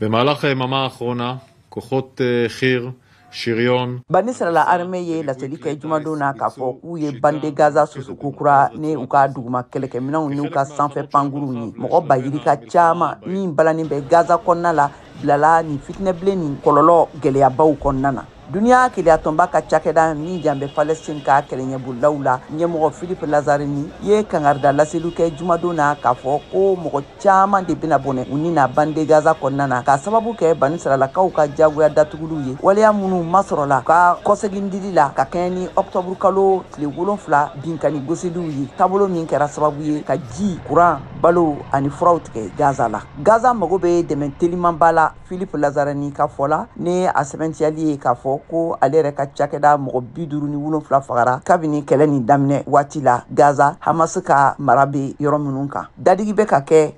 במהלך היממה האחרונה, כוחות חי"ר, שריון. Banisirala armée ye laseli kɛ jumadon na k'a fɔ k'u ye Bande Gaza susu kokura ni u ka duguma kɛlɛkɛminɛnw n'u ka sanfɛ pankuruw ye. Mɔgɔ ba yirika caman min balanin bɛ Gaza kɔnɔna la bilala nin fitinɛbilen nin kɔlɔlɔ gɛlɛyabaw kɔnɔna na. Duniya keleyatɔnba ka cakɛda min jan bɛ Palestine ka kɛlɛɲɛbolilaw la, ɲɛmɔgɔ Philippe Lazzarini ye kangarida laseliw kɛ jumadon na k'a fɔ ko mɔgɔ caman de bɛna bɔnɛ u ni na Bande Gaza kɔnɔna na, k'a sababu kɛ Banisiralakaw ka jagoya datuguliw ye, waleya minnu masɔrɔla ka kɔsegindili la ka kɛɲɛ ni ɔkutɔburu kalo tile 7 binkani gosiliw ye, taabolo min kɛra sababu ye ka ji, kuran, balo ani furaw tigɛ Gaza la. Gaza mago bɛ dɛmɛ telimanba la, Philippe Lazzarini ka fɔ la, ni a sɛbɛntiyali ye k'a fɔ ko ale yɛrɛ ka cakɛda mɔgɔ 57 fagara kabini kɛlɛ nin daminɛ waati la Gaza, Hamas ka mara bɛ yɔrɔ minnu kan. Dadigi bɛ ka kɛ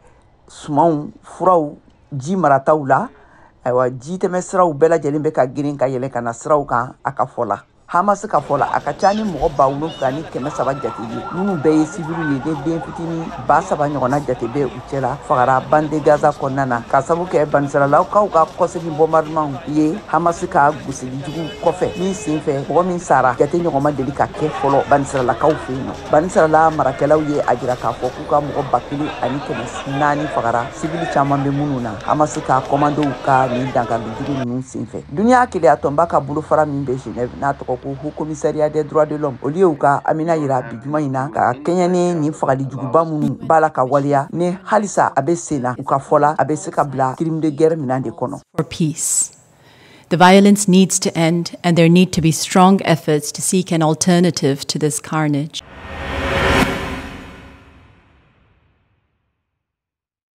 sumanw, furaw, ji marataw la. Ayiwa, ji tɛmɛ siraw bɛɛ lajɛlen bɛ ka girin ka yɛlɛ ka na siraw kan. A ka fɔ la, Hamas ka fɔ la, a ka ca ni mɔgɔ 7300 jate ye, minnu bɛɛ ye siviliw ye, ni den fitinin 3000 ɲɔgɔnna jate bɛ u cɛ la, fagara Bande Gaza kɔnɔna na, k'a sababu kɛ Banisiralakaw ka kɔsegin bombardement ye Hamas ka gosili jugu kɔfɛ, min senfɛ mɔgɔ min sara jate ɲɔgɔn ma deli ka kɛ fɔlɔ Banisiralakaw fɛ yen nɔ. Banisirala marakɛlaw ye a jira k'a fɔ k'u ka mɔgɔ 1400 fagara, sivili caman bɛ minnu na, Hamas ka kɔmandow ka nin dankari jugu ninnu senfɛ. Duniya keleyatɔnba ka bolofara min bɛ Genève, n'a tɔgɔ ko Haut Commissariat des droits de l'homme, olu y'u ka amina yira bi juma in na ka kɛɲɛ ni nin fagali juguba minnu b'a la ka waleya, ni halisa a bɛ sen na. U ka fɔ la, a bɛ se ka bila crime de guerre minɛn de kɔnɔ. For peace. The violence needs to end, and there need to be strong efforts to seek an alternative to this carnage.